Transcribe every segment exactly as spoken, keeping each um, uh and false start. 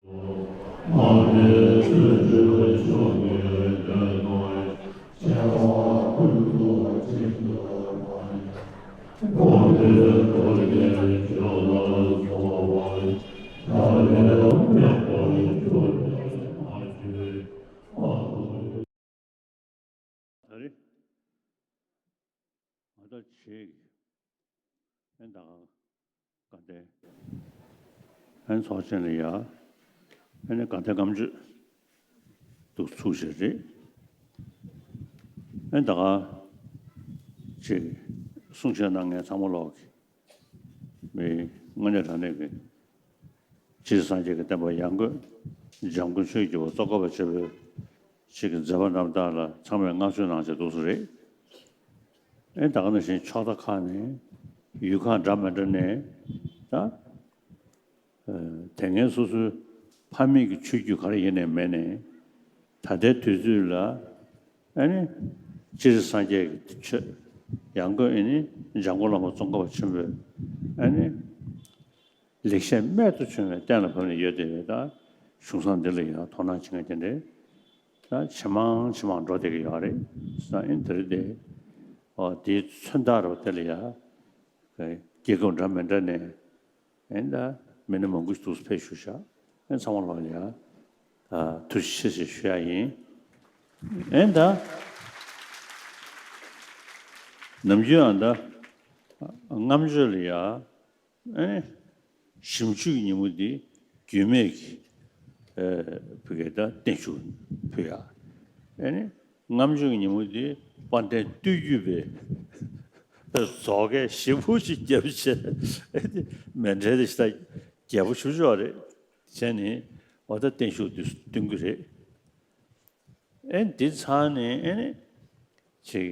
ད་རེས་ང་ད་བྱེད་ཀྱི་ཨེ་ད་ག་དེ་ཨེ་ཚོགས་ཆེན་ལ་ཡ་ཨེ་ནི་ག་དེ་སྐམ་ཆུ་འདུག་ཚུགས་བྱེད་རེད། ཨེ་ད་ག་ཅིག་གསུང་བཤད་གནང་མཁན་ཚང་མ་ལོག་གི་མི་དངོས་གནས་དྲང་གནས་ཀྱི་སྤྱིར་སངས་རྒྱས་ཀྱི་བསྟན་པ་ཡར་འགོད་འཇམ་མགོན་ཆོས་ཀྱི་རྒྱལ་པོ་ཙོང་ཁ་པ་ཆེན་པོའི་ཅིག་གི་མཛད་པ་རྣམ་དག་ལ་ཚང་མས་བསྔགས་བརྗོད་གནང་བྱས་འདུག་སེ་རེད། ཨེ་ད་ག་ནང་བཞིན་ཕྱོགས་མཐའ་ཁག་ནས་ཡུལ་ཁག་འདྲ་མི་འདྲ་ནས་ད་ཨ་དེ་སྔའི་སོ་སོའི་ཕ་མེས་ཀྱི་ཆོས་བརྒྱུད་ག་རེ་ཡིན་ནའི་མེད་ནའི་ད་ལྟའི་དུས་ཚོད་ལ་ཨ་ནི་སྤྱིར་སངས་རྒྱས་ཀྱི་ཆོས་ཡང་སྒོས་ཨ་ནི་འཇམ་མགོན་བླ་མ་ཙོང་ཁ་པ་ཆེན་པོས་ཨ་ནི་ལེགས་བཤད་རྨད་དུ་བྱུང་བའི་གཏན་ལ་ཕབ་ནས་ཡོད་དེ་ད་གཞུང་བཟང་འདི་ལ་ཡང་དོ་སྣང་བྱེད་མཁན་དེ་འདྲས་ད་ཇེ་མང་ཇེ་མང་འགྲོ་བསྡད་ཀྱི་ཡོད་རེད། ས་ཨིན་དེ་རེད་དེ་ཨོ་དེའི་མཚོན་རྟགས་རུ་དེ་ལ་ཡང་རྒྱལ་ཁབ་འདྲ་མི་འདྲ་ནས་ཨེ་ད་མི་སྣ་མང་པོ་ཞིག་འདུག་ཕེབས་བཞུགས་ཤག་ཨེ་ཚང་མ་ལོག་ལ་ཡང་ཐུགས་རྗེ་ཆེ་ཞེས་ཞུ་ཡ་ཡིན། ཨེ་ད་ནམ་རྒྱུན་ཨ་ད་རྔམ་བརྗོད་ལ་ཡ་ཨེ་ནི་ཞིབ་འཇུག་གི་ཉིན་མོ་འདི་རྒྱུད་སྨད་ཀྱི་ཨེ་བུ་གའི་ད་བརྟན་བཞུགས་ཕུལ་ཡ། ཨེ་ནི་རྔམ་བརྗོད་ཀྱི་ཉིན་མོ་འདི་དཔལ་ལྡན་སྟོད་བརྒྱུད་པའི་རྫོགས་མཁན་ཞིབ་པོ་ཞིག་རྒྱབ་བྱས་ཨེ་ནི་མཎྜལ་དེ་ཞིག་ད་རྒྱས་པོ་ཞུ་ཆོག་རེད་བྱས་ནས་འོ་ད་བརྟན་བཞུགས་འདི་སྟོན་གྱི་རེད། ཨེ་འདི་ཚང་ནས་ཨེ་ནི་ཅིག་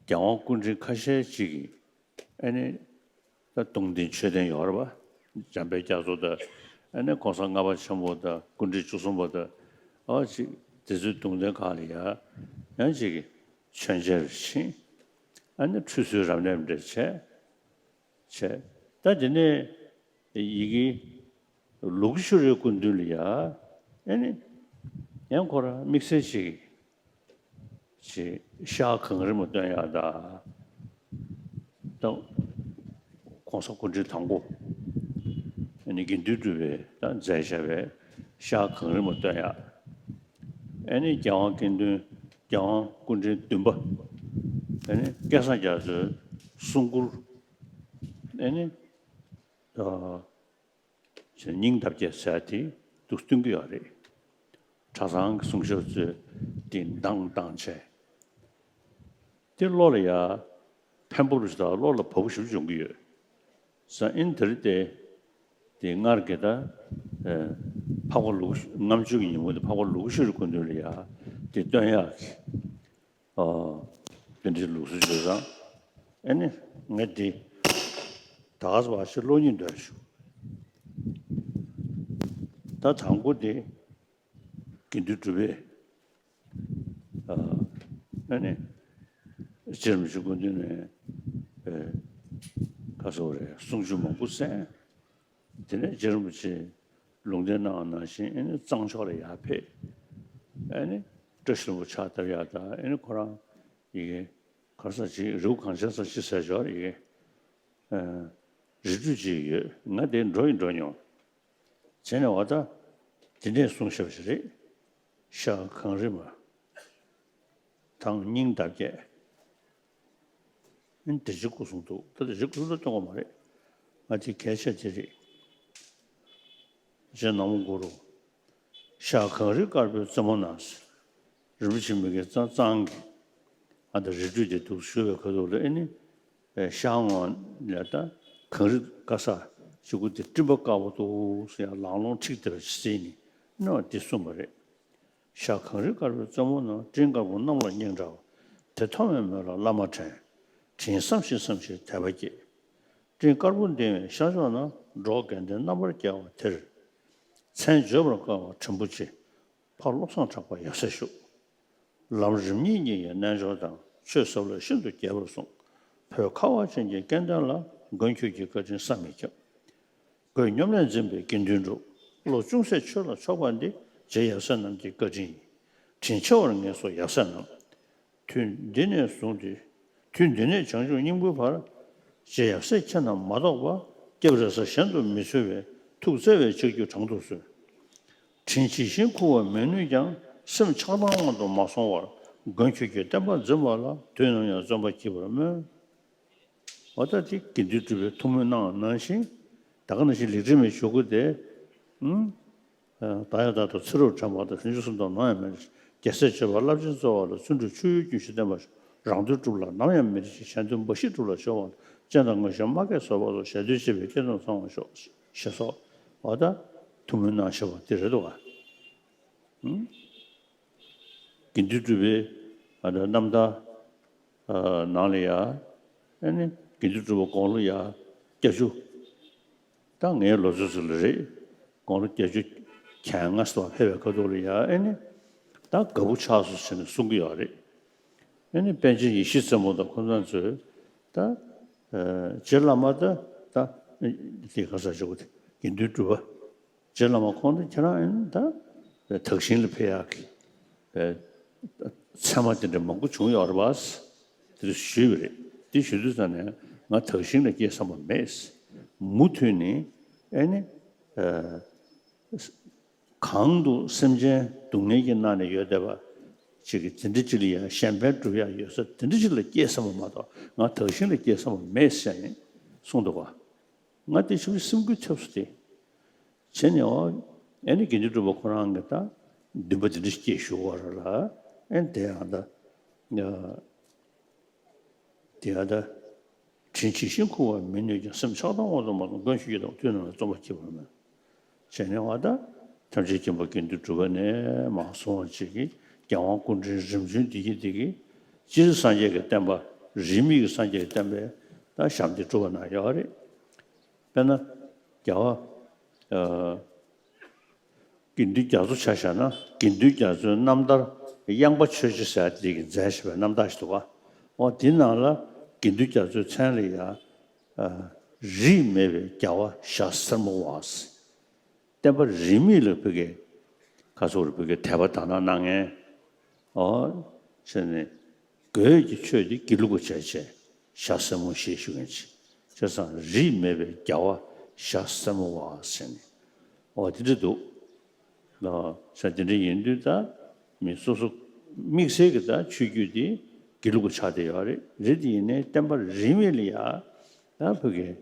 རྒྱལ་དབང་སྐུ་ཕྲེང་ཁ་ཤས་ཅིག་གིས་ཨེ་ནི་ད་གདུང་རྟེན་མཆོད་རྟེན་ཡོད་རེད་པ། འཇམ་དཔལ་རྒྱ་མཚོ་དང་ཨེ་ནི་གོང་ས་ལྔ་པ་ཆེན་པོ་དང་སྐུ་ཕྲེང་བཅུ་གསུམ་པ་དང་ཨ་ཅིག་དེ་ཚོའི་གདུང་རྟེན་ཁག་ལ་ཡ་ཡང་ཅིག་མཆོད་མཇལ་ཕྱིན་ཨེ་ནི་ཁྲུས་གསོལ་རབ་གནས་འདྲ་བྱས། བྱས། ད་དེ་ནས་ཡི་གེ་ལུག་ཤུ་རའི་སྐུ་མདུན་ལ་ཡ་ཨེ་ནི་ཡང་ཁོ་རང་དམིགས་བསལ་ཞིག་ཅིག་ཤར་གངས་རི་མ་སྟོན་ཡག་ད་ད་༸གོང་ས་སྐུ་ཕྲེང་དང་པོ་ཨེ་ནི་དགེ་འདུན་གྲུབ་པས་ད་མཛད་བཞག་པའི་ཤར་གངས་རི་མ་སྟོན་ཡག་ཨེ་ནི་རྒྱལ་དབང་དགེ་འདུན་རྒྱལ་དབང་སྐུ་ཕྲེང་བདུན་པ་ཨེ་ནི་སྐལ་བཟང་རྒྱ་མཚོའི་གསུང་མགུར་ཨེ་ནི་ད་སྙིང་འདབ་བརྒྱད་ཟེར་དེ་འདུག་སྟོན་གྱི་ཡོད་རེད། གྲྭ་ཚང་གི་གསུང་ཞབས་ཚོས་དེ་འདང་འདང་བྱས། དེ་བློ་ལ་ཡ་ཕན་པོ་རུ་ཞིག་དང་བློ་ལ་བབ་པོ་ཞིག་འབྱུང་གི་ཡོད། ས་ཨིན་དེ་རེད་དེ། དེ་སྔར་གྱི་ད་ཨེ་འཕགས་པ་ལུག་རྔམ་བརྗོད་ཀྱི་ཉིན་མོ་དེ་འཕགས་པ་ལུག་ཤུ་རའི་སྐུ་མདུན་ལ་ཡ་དེ་སྟོན་ཡག་གི་ཨོ། དེ་འདྲའི་ལུགས་སྲོལ་བྱས་ཙང་ཨེ་ནི་ངས་འདི་ད་ག་ཟེ་བ་ཞིག་བློ་སྙིང་འདོན་ཞུ། ད་དང་པོ་དེ་དགེ་འདུན་གྲུབ་པས་ཨ་ཨེ་ནི་རྗེ་རིན་པོ་ཆེ་སྐུ་མདུན་ནས་ཨེ་ག་ཟེ་བ་རེད་གསུང་ཆོས་མང་པོ་གསན། དེ་ནས་རྗེ་རིན་པོ་ཆེ་ལུང་བསྟན་གནང་བ་ནང་བཞིན་ཨེ་ནི་གཙང་ཕྱོགས་ལ་ཡར་ཕེབས། ཨེ་ནི་བཀྲ་ཤིས་ལྷུན་པོ་ཕྱག་བཏབ་ཡག་དང་ཨེ་ནི་ཁོ་རང་ཡི་གེ་གར་ས་ཅིག་རི་བོ་གངས་ཅན་ས་ཅིག་ཟེར་ཞོར་ཡི་གེ་ཨ་རི་ཁྲོད་ཅིག་ཡོད། ང་དེ་འགྲོ་ཡི་འགྲོ་མྱོང་། བྱས་ནས་འོ་ད་དེ་འདྲས་གསུང་ཞབས་ཤིག་རེད། ཤར་གངས་རི་མ། དང་སྙིང་འདབ་བརྒྱད། ཨ་ནི་བདེ་ཆེན་སྐུ་གསུང་འདུག་ད་བདེ་ཆེན་སྐུ་གསུང་ད་སྟོན་གྱི་མ་རེད། ང་དེ་གལ་ཆེ་དེ་རེད། རྗེ་ནག་མོ་གུ་རུ། ཤར་གངས་རི་དཀར་པོའི་རྩེ་མོ་ན། རིན་པོ་ཆེ་མི་དགེ་གཙང་གཙང་གི། ཨ་ད་རི་ཁྲོད་དེ་འདུག་ཞུ་བའི་ཁ་ཐུག་ལ་ཨེ་ནི། ཤར་ངོས་ལ་ད་གངས་རི་དཀར་ས་ཞིག་གུ་དེ་སྤྲིན་པ་དཀར་པོ་འདུག་ཟེར་ཡང་ལང་ལོང་འཁྲིགས་བསྡད་པ་ཞིག་ཟིན་ནས་ཨེ་ནི་འདི་གསུངས་པ་རེད། ཤར་གངས་རི་དཀར་པོའི་རྩེ་མོ་ན། སྤྲིན་དཀར་པོ་གནམ་ལ་སྙེག་འདྲ་བ། དེ་མཐོང་བའི་མོད་ལ་བླ་མ་དྲན། དྲིན་བསམ་ཞིང་བསམ་ཞིང་དད་པ་སྐྱེས། སྤྲིན་དཀར་པོ་ལྡིང་བའི་ཤར་ཕྱོགས་ན། འགྲོ་བ་དགེ་ལྡན་རྣམ་པར་རྒྱལ་བ་དེར། མཚན་བརྗོད་པར་དཀའ་བ་དྲིན་པོ་ཆེ། ཕ་བློ་བཟང་གྲགས་པ་ཡབ་སྲས་བཞུགས། ལམ་རིམ་གཉིས་གཉིས་ཀྱི་རྣལ་འབྱོར་དང་། ཆོས་ཟབ་ལེགས་ཤིན་ཏུ་རྒྱས་པར་གསུངས། བོད་ཁ་བ་ཅན་གྱི་སྐལ་ལྡན་ལ། མགོན་ཁྱོད་ཀྱི་བཀའ་དྲིན་བསམ་མི་ཁྱབ། སྒོས་སྙོམས་ལས་འཛིན་པའི་དགེ་འདུན་གྲུབ། བློ་ཅུང་ཟད་ཆོས་ལ་ཕྱོགས་པ་འདི། རྗེ་ཡབ་སྲས་རྣམས་ཀྱི་བཀའ་དྲིན་ཡིན། དྲིན་ཆེ་བར་ངེས་སོ་ཡབ་སྲས་རྣམས། དུས་འདི་ནས་བཟུང་སྟེ། དུས་འདི་ནས་བྱང་ཆུབ་སྙིང་པོའི་བར། རྗེ་ཡབ་སྲས་ཁྱེད་རྣམས་མ་གཏོགས་པ། སྐྱབས་རེ་ས་གཞན་དུ་མི་འཚོལ་བས། ཐུགས་བརྩེ་བས་ཕྱག་རྒྱུ་དྲང་དུ་གསོལ། དྲིན་ཇི་བཞིན་འཁུར་བར་མི་ནུས་ཀྱང་། སེམས་ཆགས་སྡང་དབང་དུ་མ་སོང་བར། མགོན་ཁྱོད་ཀྱི་བསྟན་པ་འཛིན་པ་ལ། དུས་ནམ་ཡང་བརྩོན་པ་བགྱིད་པར་སྨོན། འོ་ད་དེ་དགེ་འདུན་གྲུབ་པའི་ཐུགས་སྨོན་གནང་བ་ནང་བཞིན། ད་ག་ནང་བཞིན་ལེགས་ཕྲིན་མའི་གཞུག་གུ་དེ། ཨུམ། ད་ཡང་ད་ལྟ་ཚེ་རབས་དྲན་པ་དང་། ཕྱིན་ཅི་སོང་དང་ནམ་ཡང་མི་འབྲལ། རྒྱལ་སྲས་བྱེ་བ་རླབས་ཆེན་སྩོལ་བ་ལ། བརྩོན་འགྲུས་ཆུ་ཡི་རྒྱུན་བཞིན་བརྟན་པར་ཤོག། རང་དོན་སྒྲུབ་ལ་ནམ་ཡང་མི་འབྲལ་ཞིང་། གཞན་དོན་འབའ་ཞིག་སྒྲུབ་ལ་སྦྱོར་བ་དང་། སྤྱན་དང་མངོན་ཤེས་སྨྲ་མཁས་བཟོད་པ་སོགས། ཞལ་འདོན་བྱེད་པའི་སྐལ་དུ་བཟང་བར་ཤོག། ཞེས་སོགས། འོ་ད་ཐུགས་སྨོན་གནང་བཞིན་པ་དེ་རེད་འདུག་ག། ཨུམ། དགེ་འདུན་གྲུབ་པའི་ཨ་ད་རྣམ་ཐར་ཨ་ནང་ལ་ཡ། ཨ་ནི་དགེ་འདུན་གྲུབ་པ་དགུང་ལོ་ཡ་བརྒྱད་ཅུ། ད་ངའི་ལོ་ཚོད་ཅིག་ལ་རེད། དགུང་ལོ་བརྒྱད་ཅུ་གྱ་ལྔ་ཙམ་ཕེབས་པའི་ཁ་ཐུག་ལ་ཡ། ཨ་ནི་ད་དགའ་པོ་ཆགས་སོང་ཟེར་ནས་གསུང་གི་ཡོད་རེད། ཨ་ནི་པཎ་ཆེན་ཡེ་ཤེས་བཙུན་མོ་དང་ཁོང་ཚང་ཚོས་ད་ཨ་རྗེ་བླ་མ་ད་ད་དེ་ག་ས་ཞོག་དེ་དགེ་འདུན་གྲུབ་པ། རྗེ་བླ་མ་ཁོང་དང་ཁྱེད་རང་ཡིན་ད་དག་ཞིང་ལ་ཕེབས་ཡག་གི་ཨེ་མཚན་མ་དེ་འདྲ་མང་པོ་བྱུང་ཡོད་རེད་པ། དེ་ཞུས་པ་རེད། དེ་ཞུ་དུས་ཙང་ནས་ང་དག་ཞིང་ལ་སྐྱེལ་བསམ་པ་མེད། མུ་མཐུད་ནས་ཨེ་ནི་ཨ་གང་དུ་སེམས་ཅན་སྡུག་བསྔལ་གྱིས་མནར་ནས་ཡོད་བསྡད་པ་ཅིག་གི་དེ་འདྲ་ཅིག་ལ་ཡང་གཞན་ཕན་སྒྲུབ་ཡག་ཡོད་ས་དེ་འདྲ་ཅིག་ལ་སྐྱེལ་བསམ་པ་མ་གཏོགས་ང་དག་ཞིང་ལ་སྐྱེལ་བསམ་པ་མེད་ཟེར་ནས་གསུངས་འདུག་ག། ང་དེ་ཞུ་སེམས་འགུལ་ཐེབས་སོང་སྟེ། བྱས་ནས་འོ། ཨེ་ནི་དགེ་འདུན་གྲུབ་པ་ཁོ་རང་གིས་ད་འདུན་པ་དེ་འདྲ་ཞིག་སྐྱེས་བཞུགས་པ་རེད་ལ། ཨེ་ནི་དེ་ཡང་ད། ཡ། དེ་ཡང་ད། དྲིན་ཇི་བཞིན་འཁུར་བར་མི་ནུས་ཀྱང་། སེམས་ཆགས་སྡང་དབང་དུ་མ་སོང་། མགོན་ཁྱོད་ཀྱི་དང་དུས་ནམ་ཡང་བརྩོན་པ་བགྱིད་པར་སྨོན། བྱས་ནས་འོ་ད། ཐམས་ཅད་མཁྱེན་པ་དགེ་འདུན་གྲུབ་པ་ནས་མར་གསུངས་པ་ཅིག་གིས་རྒྱལ་དབང་སྐུ་ཕྲེང་རིམ་བྱོན་འདི་གི་འདི་གིས་སྤྱིར་སངས་རྒྱས་ཀྱི་བསྟན་པ་རིས་མེད་ཀྱི་སངས་རྒྱས་ཀྱི་བསྟན་པའི་ད་ཞབས་འདེགས་སྒྲུབ་པ་གནང་ཡོད་རེད། དཔེར་ན། རྒྱལ་བ། ཨ། དགེ་འདུན་རྒྱ་མཚོ་ཆ་བཞག་ན་དགེ་འདུན་རྒྱ་མཚོའི་རྣམ་ཐར་དབྱངས་པ་ཆོས་རྗེ་ཟེར་ཡ་དེ་གིས་མཛད་བཞག་པའི་རྣམ་ཐར་ཞིག་འདུག་ག། འོ་དེ་ནང་ལ་དགེ་འདུན་རྒྱ་མཚོའི་མཚན་ལ་ཡ། ཨ། རིས་མེད་པའི་རྒྱལ་བ་ཞྭ་སེར་མོ་བ། བསྟན་པ་རིས་མེད་ལ་བོད་ཀྱི། ཁ་སོག་རུ་བོད་ཀྱི་དད་པ་དག་སྣང་གནང་མཁན། ཨོ། བྱས་ནས། དགོས་ཀྱི་ཆོས་དེ་སྒྱིད་ལུག་པ་བྱས་བྱས་ཞྭ་སེར་མོ་ཞེས་ཞུ་མཁན་ཅིག། བྱས་ཙང་རིས་མེད་པའི་རྒྱལ་བ་ཞྭ་སེར་མོ་བ་ཟེར་ནས། ཨོ་དེ་འདྲ་འདུག། ལ། ས་དེ་འདྲ་ཡིན་དུས་ད་མི་སོ་སོ་དམིགས་བསལ་གྱི་ད་ཆོས་བརྒྱུད་དེ་སྒྱིད་ལུག་པ་ཆགས་བསྡད་ཡོད་རེད། རེད་དེ་ཡིན་ནའི་བསྟན་པ་རིས་མེད་ལ་ཡ་ད་བོད་ཀྱི།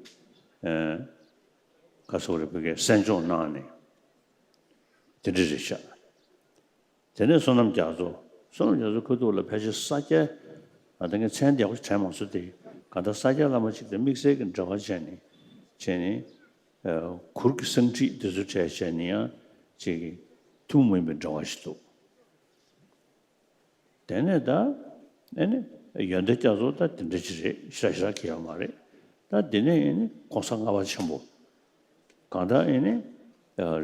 ཨ། ཁ་སོག་རེ་བོད་ཀྱི་གསན་སྦྱོང་གནང་ནས་དེ་འདྲ་རེད་ཤག། དེ་ནས་བསོད་ནམས་རྒྱ་མཚོ། བསོད་ནམས་རྒྱ་མཚོ་ཁ་ཐུག་ལ་ཕལ་ཆེར་ས་སྐྱ། ཨ། ད་ངས་མཚན་ཡག་པོ་དྲན་མ་སོང་སྟེ། གང་ལྟར་ས་སྐྱ་བླ་མ་གཅིག་དང་དམིགས་བསལ་གྱི་འབྲེལ་བ་བྱས་ནས། བྱས་ནས། ཨ། གུར་གྱི་གསང་ཁྲིད་འདི་ཚོ་བྱས་བྱས་ནས་ཡང་ཅིག་གི་ཐུན་མོང་མིན་པའི་འབྲེལ་བ་ཞིག་འདུག། དེ་ནས་ད། ཨེ་ནི། ཡོན་ཏན་རྒྱ་མཚོ་ད་དེ་འདྲ་ཅིག་རེད། ཞེ་དྲག་ཞེ་དྲག་གི་ཡོད་མ་རེད། ད་དེ་ནས་ཨེ་ནི་གོང་ས་ལྔ་པ་ཆེན་པོ། གང་ལྟར་ཨེ་ནི།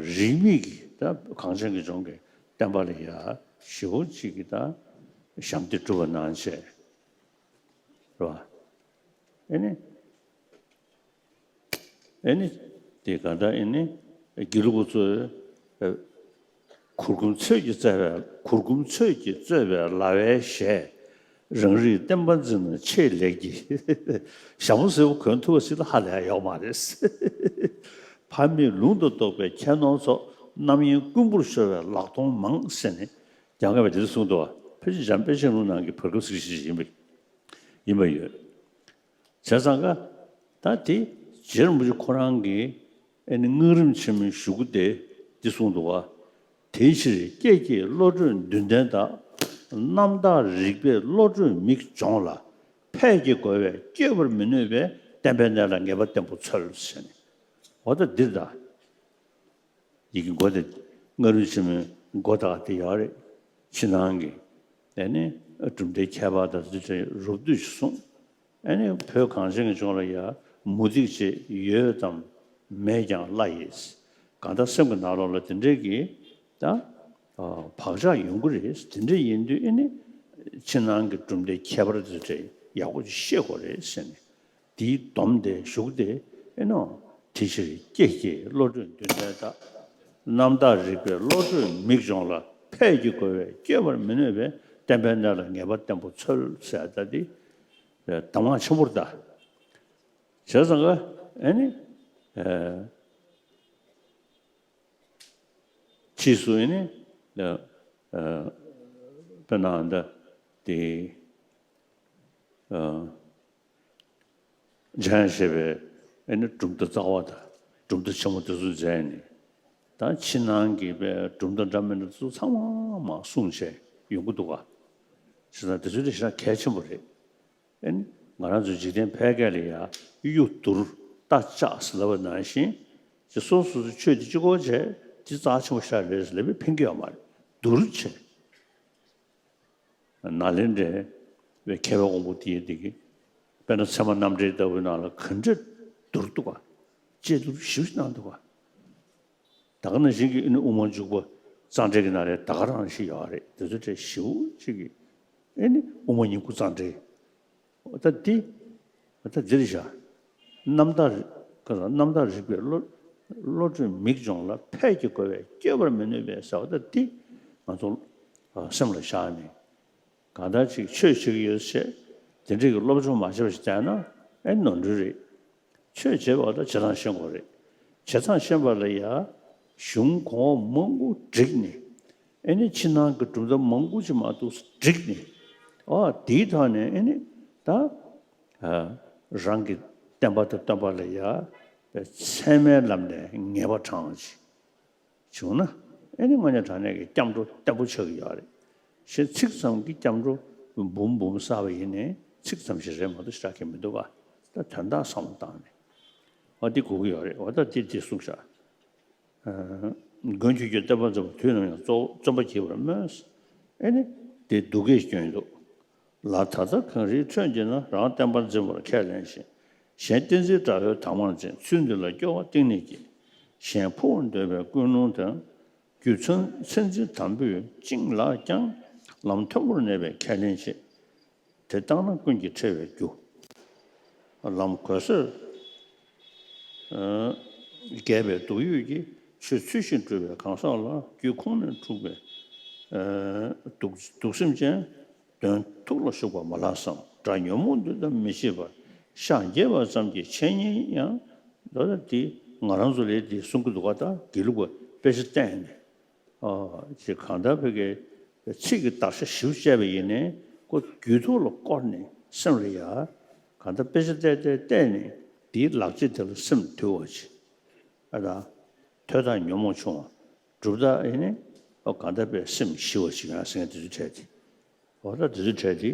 རིས་མེད་ཀྱི་ད་གངས་ཅན་གྱི་ལྗོངས་ཀྱི་བསྟན་པ་ལ་ཡ་ཞེ་པོ་ཅིག་གི་ད་ཞབས་འདེགས་སྒྲུབ་པ་གནང་བྱས། རེད་བ། ཨེ་ནི། ཨེ་ནི། དེ་ག་ད་ཨེ་ནི། དགེ་ལུགས་པ་ཚོས། ཨ། གུར་གུམ་ཚོད་ཀྱིས་གཙོས་པའི། གུར་གུམ་ཚོད་ཀྱིས་གཙོས་པའི་ལྭ་བའི་གཞས། རང་རིགས་བསྟན་པ་འཛིན་ན་ཆེས་ལེགས་ཀྱི། ཞྭ་མོ་སེར་པོ་གོན་ཐུབ་པ་ཞིག་ལ་ཧ་ལས་ཡོག་མ་རེད། ཕ་མེས་ལུང་དུ་གཏོགས་པའི་ཁྱད་ནོར་ཚོགས། རྣམ་གཡེང་རྐུན་པོར་ཤོར་བའི་ལག་སྟོང་མང་ཟེར་ནས། རྒྱ་སྐད་པས་དེ་འདྲ་གསུངས་འདུག་བ། ཕལ་ཆེར་འཇམ་དཔལ་ཆེན་པོ་ནང་གི་བར་སྐབས་ཟིག་ཞིག་ཡིན་པ། ཡིན་པ་ཡོད། བྱས་ཙང་ཀ། ད་དེ་རྗེ་རིན་པོ་ཆེ་ཁོ་རང་གིས་ཨེ་ནི་སྔགས་རིམ་ཆེན་མོའི་གཞུག་གུ་དེ་འདི་གསུངས་འདུག་བ། དེའི་ཕྱིར་ཀྱེ་ཀྱེ་བློ་གྲོས་འདུན་ལྡན་དག། རྣམ་དག་རིག་པས་བློ་གྲོས་མིག་སྦྱོང་ལ། ཕས་ཀྱི་རྒོལ་བས་བསྐྱོད་པར་མི་ནུས་པས། བསྟན་པའི་གནས་ལ་ངེས་པ་བརྟན་པོ་འཚོལ་ཟེར་ནས། འོ་ད་འདིར་ད། ཡི་གེ་མགོ་དེ། སྔགས་རིམ་ཆེན་མོའི་མགོ་དག་དེ་ཡོད་རེད། ཕྱི་ནང་གི། དེ་ནས་གྲུབ་མཐའི་ཁྱད་པར་དང་དེ་ཚོ་རོབ་བསྡུས་ཤིག་གསུངས། ཨ་ནི་བོད་གངས་ཅན་གྱི་ལྗོངས་ལ་ཡ་མུ་སྟེགས་ཅིག་ཡོད་དམ་མེད་ཀྱང་བླ་ཡིས། གང་ལྟར་སེམས་ཀྱི་ནང་ལོགས་ལ་དེ་འདྲའི་གི་ད་བག་ཆགས་ཡོང་གི་རེད། དེ་འདྲ་ཡིན་དུས་ཨ་ནི་ཕྱི་ནང་གི་གྲུབ་མཐའི་ཁྱད་པར་དེ་འདྲ་ཡག་པོ་ཅིག་ཤེས་དགོས་རེད་ཟེར་ནས། དེའི་སྡོམ་དེ་གཞུག་དེ་ཨེ་ནོ། དེ་ཕྱིར་ཀྱེ་ཀྱེ་བློ་གྲོས་འདུན་ལྡན་དག་རྣམ་དག་རིག་པའི་བློ་གྲོས་མིག་སྦྱོང་ལ། ཕས་ཀྱི་རྒོལ་བས་བསྐྱོད་པར་མི་ནུས་པའི། བསྟན་པའི་གནས་ལ་ངེས་པ་བརྟན་པོ་འཚོལ་ཟེར་ད་འདི་གདམས་ངག་ཆེན་པོ་རེད་ད། བྱས་ཙང་ཀ་ཨེ་ནི། ཕྱིས་སུ་ཨེ་ནི། དཔེར་ན་འདི་དེ། འཇམ་དབྱངས་བཞད་པའི་ཨེ་ནི་གྲུབ་མཐའ་རྩ་བ་དང་གྲུབ་མཐའ་ཆེན་མོ་དེ་ཚོ་མཛད་ནས། ད་ཕྱི་ནང་གི་པའི་གྲུབ་མཐའ་འདྲ་མི་འདྲ་ཚོ་ཚང་མ་མར་གསུངས་བྱས་ཡོང་གི་འདུག་ག་བྱས་ཙང་དེ་ཚོ་དེ་ཞེ་དྲག་གལ་ཆེན་པོ་རེད། ཨེ་ནི་ང་རང་ཚོ་འཇིག་རྟེན་ཕལ་སྐད་ལ་ཡ་གཡུ་བསྡུར་རྟ་ལྕག་ཟེར་ལབ་པ་ནང་བཞིན། ཅི་སོ་སོ་སོ་ཆོས་དེ་གཅིག་པོ་བྱས་དེ་རྩ་ཆེན་པོ་ཞིག་རེད་ཟེར་ལབ་པས་ཕན་གྱི་ཡོད་མ་རེད། བསྡུར་བྱས། ནཱ་ལེནྡྲའི་མཁས་པའི་དབང་པོ་དེ་ཡིན་དེ་གི། དཔེར་ན་ཚད་མ་རྣམ་འགྲེལ་ལྟ་བུའི་ནང་ལ་ག་འདྲ་བསྡུར་འདུག་ག་དཔྱད་བསྡུར་ཞིབ་གནང་འདུག་ག་ད་ག་ནང་བཞིན་གྱི་ཨེ་ནི་དབུ་མ་འཇུག་པ་གཙང་འགྲེལ་གྱི་ནང་ལ་ད་ག་རང་ཞིག་ཡོད་རེད། དེ་ཚོ་དེ་ཞིབ་ཅིག་གི་ཨེ་ནི་དབུ་མ་སྙིང་པོ་གཙང་འགྲེལ། ད་འདི། ད་འདིར་བཞག་རྣམ་དག་རྣམ་དག་རིག་པའི་བློ། བློ་གྲོས་མིག་སྦྱོང་ལ། ཕས་ཀྱི་རྒོལ་བས་བསྐྱོད་པར་མི་ནུས་པའི་ཟེར་བ་ད་འདི་ང་ཚོ་སེམས་ལ་བཞག་ནས། གང་ལྟར་ཅིག་ཆོས་བྱེད་ཀྱི་ཡོད་ཚེ་དེ་འདྲའི་གི་སློབ་སྦྱོང་མ་བྱས་པ་ཞིག་བསྡད་ན་ཨེ་ནོར་འཁྲུལ་རེད། ཆོས་བྱེད་པ་ལ་བྱེད་སྟངས་ཤེས་དགོས་རེད། བྱེད་སྟངས་ཤེས་པ་ལ་ཡ་གཞུང་གོང་འོག་མང་པོ་བསྒྲིགས་ནས། ཨེ་ནི་ཕྱི་ནང་གི་གྲུབ་མཐའ་མང་པོ་ཅིག་མ་གཏོགས་བསྒྲིགས་ནས། ཨ་དེའི་ཐོག་ནས་ཨེ་ནི་ད་རང་གི་བསྟན་པ་དང་སྟོན་པ་ལ་ཡ་ཚད་མའི་ལམ་ནས་ངེས་པ་དྲངས་ཅིག་བྱུང་ན། ཨེ་ནི་དངོས་གནས་དྲང་གནས་ཀྱི་སྐྱབས་འགྲོ་བརྟན་པོ་ཆགས་ཀྱི་ཡོད་རེད། ཞེས་ཚིག་ཙམ་གྱི་སྐྱབས་འགྲོ་འབུམ་འབུམ་བསགས་པ་ཡིན་ནའི་ཚིག་ཙམ་ཞིག་རེད་མ་གཏོགས་ཞེ་དྲག་གི་མི་འདུག་ག་ད་དོན་དག་བསམ་བློ་བཏང་ནས། ཨ་འདི་དགོས་ཀྱི་ཡོད་རེད། འོ་ད་འདི་འདི་གསུངས་བཞག་མགོན་ཁྱོད་ཀྱི་བསྟན་པ་འཛིན་པ་དུས་ནམ་ཡང་བརྩོན་པ་བགྱིད་པར་སྨོན། ཨེ་ནི་དེ་སྡུག་སྐད་སྐྱོན་འདུག་ལ་ད་ལྟ་གངས་རིའི་ཁྲོད་འདི་ན། རང་བསྟན་པ་འཛིན་པར་ཁས་ལེན་ཞིང་། གཞན་བསྟན་འཛིན་དགྲ་བོའི་དམ་ངར་འཛིན། ཚུལ་འདི་ལ་སྐྱོ་བ་གཏིང་ནས་སྐྱེ། གཞན་འཕོ་བར་འདོད་པའི་ཀུན་སློང་དང་། རྒྱུ་མཚན་མཚན་འཛིན་དམ་པོས་བཅིངས་ལགས་ཀྱང་། ལམ་མཐོན་པོར་གནས་པའི་ཁས་ལེན་བྱེད། དེ་བཏང་ན་ཀུན་གྱིས་ཁྲེལ་བའི་རྒྱུ། ལམ་གོལ་སར་རྒས་པའི་སྡུག་ཡུས་ཀྱིས། ཆོས་ཚུལ་བཞིན་སྒྲུབ་པའི་གང་ཟག་ལ། རྒྱུད་ཁོང་ནས་འཁྲུགས་པའི་སྡུག་སྡུག་སེམས་ཅན། དོན་ཐུགས་ལ་ཞུགས་པ་མ་ལགས་སམ། དགྲ་ཉོན་མོངས་འདུལ་དང་མི་ཤེས་པར། ཤགས་འགྱེད་པ་ཙམ་གྱིས་འཆད་ཉན་ཡང་། ད་ལྟ་འདི་ང་རང་ཚོ་ལས་འདི་གསུང་གི་འདུག་ག་ད་དགེ་ལུགས་པ་དཔེ་ཆ་བལྟས་ནས། ཨོ་ཅེས་གང་ལྟར་བོད་ཀྱི་ཚིག་གི་དག་ཆ་ཞིབ་དཔྱད་པ་ཡིན་ནའི་ཁོ་རྒྱུད་ཐོག་ལ་བསྐོར་ནས་སེམས་ལ་ཡ། གང་ལྟར་དཔེ་ཆ་བལྟས་བལྟས་བལྟས་ནས་དེའི་ལག་རྗེས་དེ་ལ་སེམས་དུལ་བ་ཅིག་ཨ་ད། ཐོས་དང་ཉོན་མོངས་ཆུང་བ། སྒྲུབ་དང་ཨེ་ནི། ཨོ་གང་ལྟར་བའི་སེམས་ཞི་བ་ཅིག་ཡང་ཟེར་མཁན་དེ་ཚོའི་གྲས་དེ། ཨོ་ད་དེ་ཚོའི་གྲས་དེ།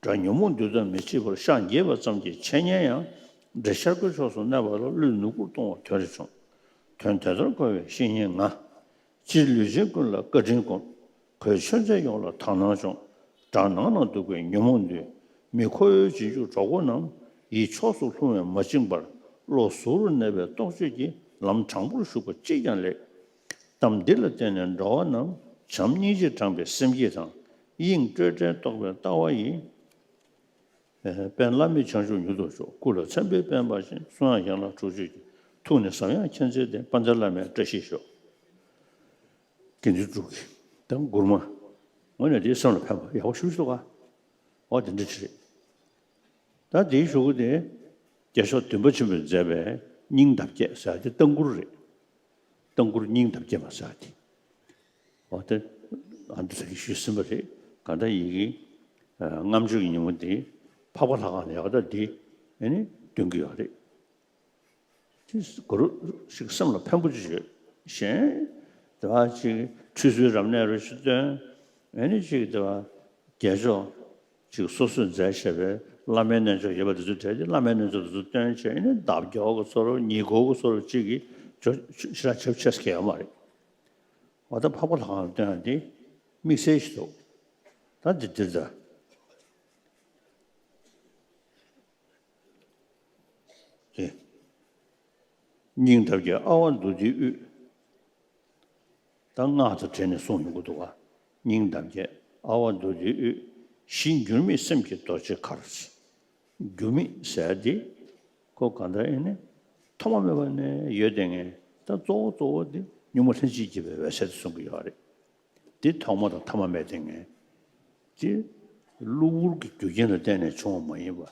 དགྲ་ཉོན་མོངས་འདུལ་དང་མི་ཤེས་པར། ཤགས་འགྱེད་པ་ཙམ་གྱིས་འཆད་ཉན་ཡང་། འདྲེ་ཤར་ཁའི་ཕྱོགས་སུ་གནས་པ་ལ། བློས་ནུབ་ཁུར་གཏོང་བ་དོན་རེ་ཆུང་། དོན་དེ་ལྟར་གོ་བའི་བཤེས་གཉེན་ང་། སྤྱིར་ལུས་ཅན་ཀུན་ལ་བཀའ་དྲིན་སྒོམ། གོས་ཆོད་མཛད་ཡོངས་ལ་དག་སྣང་སྦྱོང་། དགྲ་ནང་ན་འདུག་པའི་ཉོན་མོངས་འདུལ། མི་ཁོ་བོའི་རྗེས་འཇུག་གྲོགས་པོ་རྣམས། ཡིད་ཕྱོགས་སུ་ལྷུང་བས་མ་བཅིངས་པར། བློ་གཟུ་བོར་གནས་པའི་རྟོག་དཔྱོད་ཀྱིས། ལམ་དྲང་པོར་ཞུགས་པ་གཅིག་ཀྱང་ལེགས། གཏམ་འདི་ལ་བརྟེན་ནས་འགྲོ་བ་རྣམས། བྱམས་སྙིང་རྗེ་དྲངས་པའི་སེམས་བསྐྱེད་དང་། དབྱིངས་སྤྲོས་བྲལ་རྟོགས་པའི་ལྟ་བ་ཡིས། ཨེ་དཔལ་བླ་མེད་བྱང་ཆུབ་མྱུར་ཐོབ་ཤོག་སྐུ་ལ་མཚན་དཔེའི་དཔལ་འབར་ཞིང་། གསུང་ཡང་ཡན་ལག་དྲུག་ཅུ་གི། ཐུགས་ནི་ཟབ་ཡངས་མཁྱེན་བརྩེ་ལྡན། དཔལ་ལྡན་བླ་མའི་བཀྲ་ཤིས་ཤོག་དགེ་འདུན་དྲུག་གི་དང་མགུར་མ། ངོས་ནས་དེའི་སེམས་ལ་ཕན་པ་ཡག་པོ་ཞིག་འདུག་ག་འོ་དེ་འདྲ་ཅིག་རེད། ད་དེའི་གཞུག་གུ་དེ། རྒྱལ་མཆོག་བདུན་པ་ཆེན་པོས་མཛད་པའི་སྙིང་འདབ་བརྒྱད་ཟེར་ཡ་དེ་ལྟ་མགུར་རེད། ལྟ་མགུར་སྙིང་འདབ་བརྒྱད་པ་ཟེར་ཡ་དེ། འོ་དེ། ཨ་འདི་ཟེར་གྱི་ཞུས་ཟིན་པ་རེད། གང་ལྟར་ཡི་གེ། ཨ་ལྔ་བཅུ་གི་ཉིན་མོ་འདི། འཕགས་པ་ལྷ་ཁང་ལ་ཡག་ད་འདི། ཨེ་ནི་འདོན་གྱི་ཡོད་རེད། དེ་གོ་རུ་ཞིག་སེམས་ལ་ཕན་པོ་ཅིག་ཡོད། གཞན། དེ་བ་ཅིག་ཁྲུས་གསོལ་རབ་གནས་རེ་ཞིག་བཏོན། ཨེ་ནི་ཅིག་དེ་བ། རྒྱལ་མཆོག་ཅིག་སོ་སོས་མཛད་བཞག་པའི་བླ་མའི་རྣལ་འབྱོར་ཡོད་པ་དེ་ཚོ་གྲས་དེ་བླ་མའི་རྣལ་འབྱོར་དེ་ཚོ་བཏོན་བྱས། ཨེ་ནི་འདབ་རྒྱག་གི་བཟོ་འདྲ། ཉིས་གོ་གི་བཟོ་འདྲ་ཅིག་གིས་ཇོ་ཞེ་དྲག་ཆབ་ཆས་གལ་ཡོད་མ་རེད། འོ་ད་འཕགས་པ་ལྷ་ཁང་ལ་བཏོན་ཡ་དེ་དམིགས་བསལ་ཞིག་འདུག་ད་འདི་འདིར་ད། དེ། སྙིང་འདབ་བརྒྱད་ཨ་ཝ་མདོ་སྡེའི་དབུས། ད་སྔགས་དང་འབྲེལ་ནས་གསུངས་ཡོང་གི་འདུག་ག་སྙིང་འདབ་བརྒྱད་ཨ་ཝ་མདོ་སྡེའི་དབུས། གཞི་འགྱུར་མེད་སེམས་ཀྱི་རྡོ་རྗེ་མཁར། འགྱུར་མེད་ཟེར་ཡ་དེ་ཁོ་གང་ལྟར་ཨེ་ནི་ཐོག་མ་མེད་པ་ནས་ཡོད་བསྡད་མཁན། ད་གཙོ་བོ་གཙོ་བོ་དེ་གཉུག་མ་ལྷན་ཅིག་སྐྱེས་པའི་འོད་གསལ་དེ་གསུང་གི་ཡོད་རེད། དེ་ཐོག་མ་དང་ཐ་མ་མེད་བསྡད་མཁན་དེ་གློ་བུར་གྱི་རྒྱུ་རྐྱེན་ལ་བརྟེན་ནས་བྱུང་བ་མ་ཡིན་པ།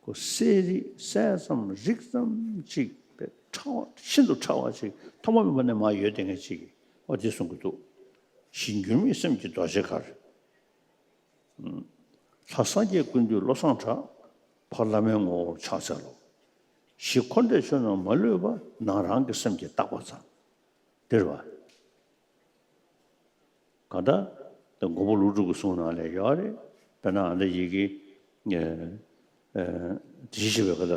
ཁོ་གསལ་རིག་གསལ་ཙམ་རིག་ཙམ་ཅིག་པའི་ཕྲ་བ་ཤིན་ཏུ་ཕྲ་བ་ཅིག་ཐོག་མ་མེད་པ་ནས་མར་ཡོད་བསྡད་མཁན་ཅིག་གིས་ཨོ་དེ་གསུང་གི་འདུག། གཞི་འགྱུར་མེད་སེམས་ཀྱི་རྡོ་རྗེ་གར། ལྷ་སངས་རྒྱས་ཀུན་འདུས་བློ་བཟང་གྲགས། ཕ་བླ་མའི་ངོ་བོར་ཕྱག་འཚལ་ལོ། གཞི་འཁོར་འདས་ཆོས་རྣམས་མ་ལུས་པ། ནང་རང་གི་སེམས་ཀྱིས་རྟག་པ་ཙམ། འདིར་བ། གང་ལྟར་མགོན་པོ་ཀླུ་སྒྲུབ་ཀྱི་གསུང་ནང་ལ་ཡོད་རེད། དཔེར་ན་ཨ་འདི་ཡི་གེ་དེ་བཞི་པའི་ཁ་ལ་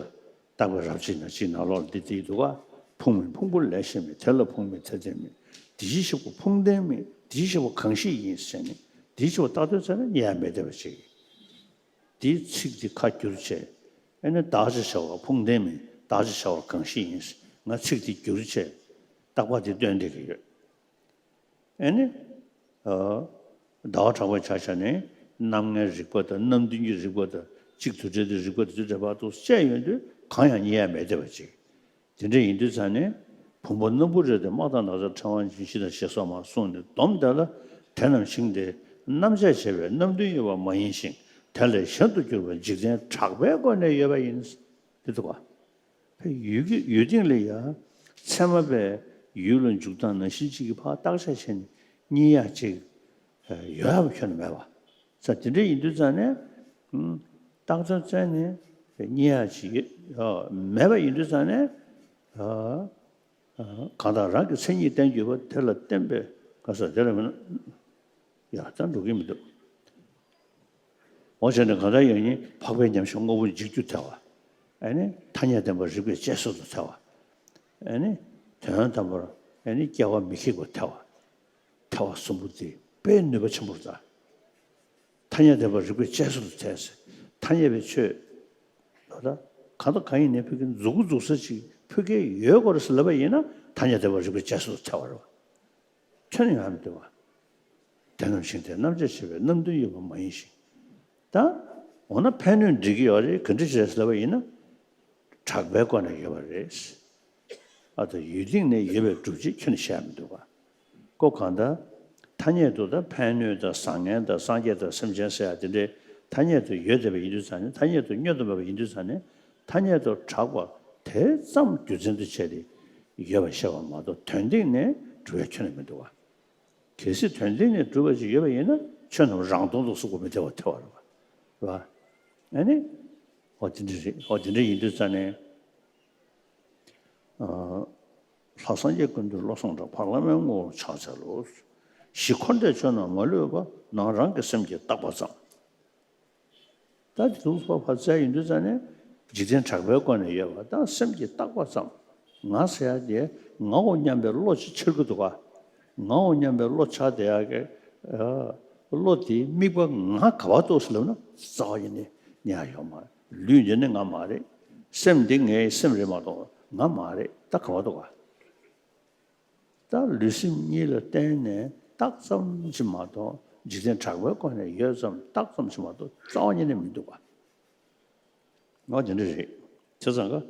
བརྟག་པའི་རབ་བྱེད་ན་གཅིག་ནང་ལོགས་ལ་འདི་བྲིས་འདུག་ག། ཕུང་མིན་ཕུང་པོ་ལས་གཞན་མེད། དེ་ལ་ཕུང་མེད་དེ་ལྡན་མེད། དེ་བཞིན་གཤེགས་པ་ཕུང་ལྡན་མེད། དེ་བཞིན་གཤེགས་པ་གང་ཞིག་ཡིན་ཟེར་ནས་དེ་བཞིན་གཤེགས་པ་བཏགས་དོན་ཚར་ན་རྙེད་ཡ་མེད་བསྡད་པ་ཅིག། དེའི་ཚིག་དེ་ཁ་བསྒྱུར་བྱས། ཨེ་ནི་བདག་ཅེས་བྱ་བ་ཕུང་ལྡན་མིན། བདག་ཅེས་བྱ་བ་གང་ཞིག་ཡིན། ང་ཚིག་དེ་བསྒྱུར་བྱས་རྟག་པ་དེ་སྟོན་བསྡད་ཀྱི་ཡོད། ཨེ་ནི། ཨ། ཟླ་བ་གྲགས་པའི་ཆ་བཞག་ནས་རྣམ་ལྔའི་རིག་པ་དང་རྣམ་བདུན་གྱི་རིག་པ་དང་གཅིག་དུ་འབྲེལ་ཏེ་རིག་པ་དེ་ཚོ་འདྲ་པར་དུ་བཤད་ཡོང་དུས་གང་ཡང་རྙེད་ཡ་མེད་བསྡད་པ་ཅིག། དེ་འདྲ་ཡིན་དུས་ཙང་ནས་བུམ་པ་སྣ་བུག་རེ་དེ་དམག་དང་ནགས་ཚལ་ཕྲེང་བ་འབྱིན་ཞིང་དང་ཞེས་སོགས་མར་གསུངས་ནས་སྡོམ་དེ་ལ་དེ་རྣམས་ཞིང་དེ་རྣམ་གཅད་བྱས་པས་རྣམ་བདུན་ཡོད་པ་མ་ཡིན་ཞིང་། དེ་ལས་གཞན་དུ་གྱུར་པ་འཇིག་རྟེན་གྲགས་པའི་སྒོ་ནས་ཡོད་པ་ཡིན། དེ་འདུག་ག། ཕ་ཡུལ་གྱི་ཡུལ་སྟེང་ལ་ཡ་ཚད་མ་པའི་ཡུལ་ལ་འཇུག་སྟངས་ནང་བཞིན་ཅིག་གི་ཕར་བརྟག་དཔྱད་བྱས་ནས་རྙེད་ཡག་ཅིག་ཡོད་པ་ཁྱོན་ནས་མེད་པ། ས་དེ་འདྲ་ཡིན་དུས་ཙང་ནས་བརྟག་དཔྱད་བྱས་ནས་རྙེད་ཡག་ཅིག་ཡོད་མེད་པ་ཡིན་དུས་ཙང་ནས་གང་དག་རང་གི་མཚན་ཉིད་བསྟན་གྱུར་པ་དེ་ལ་བརྟེན་པའི་ག་ས་དེ་ལ་མིན་ན། ཡ་ད་འགྲོ་གི་མི་འདུག། འོ་བྱས་ནས་གང་ལྟར་ཡང་ཉིད་འཕགས་པའི་ཉམས་བཞེས་དངོས་པོ་འཇིག་རྒྱུ་ཐལ་བ། ཨ་ནི་ཐ་སྙད་བདེན་པ་རིགས་པས་དཔྱད་བཟོད་དུ་ཐལ་བ། ཨ་ནི་དོན་དམ་པར་ཨ་ནི་སྐྱེ་བ་མི་ཤིགས་པ་ཐལ་བ། ཐལ་བ་གསུམ་པོ་དེ་དཔེ་ནུས་པ་ཆེན་པོར་གདའ། ཐ་སྙད་བདེན་པ་རིགས་པས་དཔྱད་བཟོད་དུ་ཐལ་ཟེར། ཐ་སྙད་པའི་ཆོས་ལ་ད་གང་དང་གང་ཡིན་ནའི་ཕ་གི་མཛུབ་གུ་འཛུགས་ས་ཅིག་ཕ་གི་ཡོད་དགོས་རེད་ཟེར་ལབ་པ་ཡིན་ན་ཐ་སྙད་བདེན་པ་རིགས་པས་དཔྱད་བཟོད་དུ་ཐལ་བ་རེད་བ། ཁྱོན་ནས་ཡང་མི་འདུག་བ། དེ་རྣམས་ཞིང་དེ་རྣམ་གཅད་བྱས་པས་རྣམ་བདུན་ཡོད་པ་མ་ཡིན་ཞིང་། ད། འོ་ན་ཕན་གནོད་འགྲིག་གི་ཡོད་རེད། ག་འདྲ་བྱས་ལབ་པ་ཡིན་ན། གྲགས་པའི་སྒོ་ནས་ཡོད་པ་རེད། ཨ་ད་ཡུལ་སྟེང་ནས་ཡོད་པའི་སྒྲུབ་བྱེད་ཁྱོན་ནས་བཤད་མི་འདུག་བ། ཀོ་གང་ལྟར། ཐ་སྙད་དུ་ད་ཕན་གནོད་དང་བཟང་ངན་དང་སངས་རྒྱས་དང་སེམས་ཅན་ཟེར་ཡ་དེ་འདྲའི་ཐ་སྙད་དུ་ཡོད་བསྡད་པ་ཡིན་དུས་ཙང་ནས་ཐ་སྙད་དུ་བསྙོན་དུ་མེད་པ་ཡིན་དུས་ཙང་ནས་ཐ་སྙད་དུ་གྲགས་པ་དེ་ཙམ་རྒྱུ་མཚན་དུ་བྱས་ཏེ་ཡོད་པ་བཤད་པ་མ་གཏོགས་དོན་སྟེང་ནས་སྒྲུབ་ཡ་ཁྱོན་ནས་མི་འདུག་བ། གལ་སྲིད་དོན་སྟེང་ནས་གྲུབ་པ་ཞིག་ཡོད་པ་ཡིན་ན་ཆོས་རྣམས་རང་སྟོང་དུ་གཟུགས་པོ་མི་ཐེ་བ་ཐེ་བ་རེད་བ། རེད་བ། ཨ་ནི། འོ་དེ་འདྲ་རེད། འོ་དེ་འདྲ་ཡིན་དུས་ཙང་ནས། ལྷ་སངས་རྒྱས་ཀུན་འདུས་བློ་བཟང་གྲགས། ཕ་བླ་མའི་ངོ་བོར་ཕྱག་འཚལ་ལོ། གཞི་འཁོར་འདས་ཆོས་རྣམས་མ་ལུས་པ། ནང་རང་གི་སེམས་ཀྱིས་བརྟགས་པ་ཙམ། ད་དེ་ཚོ་ཕར་བཙལ་ཡོང་དུས་ཙང་ནས་འཇིག་རྟེན་གྲགས་པའི་སྒོ་ནས་ཡོད་པ་དང་སེམས་ཀྱིས་བརྟགས་པ་ཙམ། ང་ཟེར་ཡ་དེ་ངའོ་སྙམ་པའི་བློ་ཅིག་འཆར་གྱི་འདུག་ག། ངའོ་སྙམ་པའི་བློ་འཆར་བསྡད་ཡ་གི་བློ་དེའི་དམིགས་པ་ང་ག་པར་གཏོགས་ཟེར་ལབ་ན་རྩ་བ་ཉིད་ནས་རྙེད་ཡ་ཡོད་མ་རེད། ལུས་འདི་ནི་ང་མ་རེད། སེམས་འདི་ངའི་སེམས་རེད་མ་གཏོགས་ང་མ་རེད། ད་ག་པར་འདུག་ག། ད་ལུས་སེམས་གཉིས་ལ་བརྟེན་ནས་རྟགས་ཙམ་ཅིག་མ་གཏོགས་འཇིག་རྟེན་གྲགས་པའི་སྒོ་ནས་ཡོད་ཙམ་རྟགས་ཙམ་ཅིག་མ་གཏོགས་རྩ་བ་ཉིད་ནས་མི་འདུག་པ། ང་དེ་འདྲ་རེད། བྱས་ཙང་ཀ།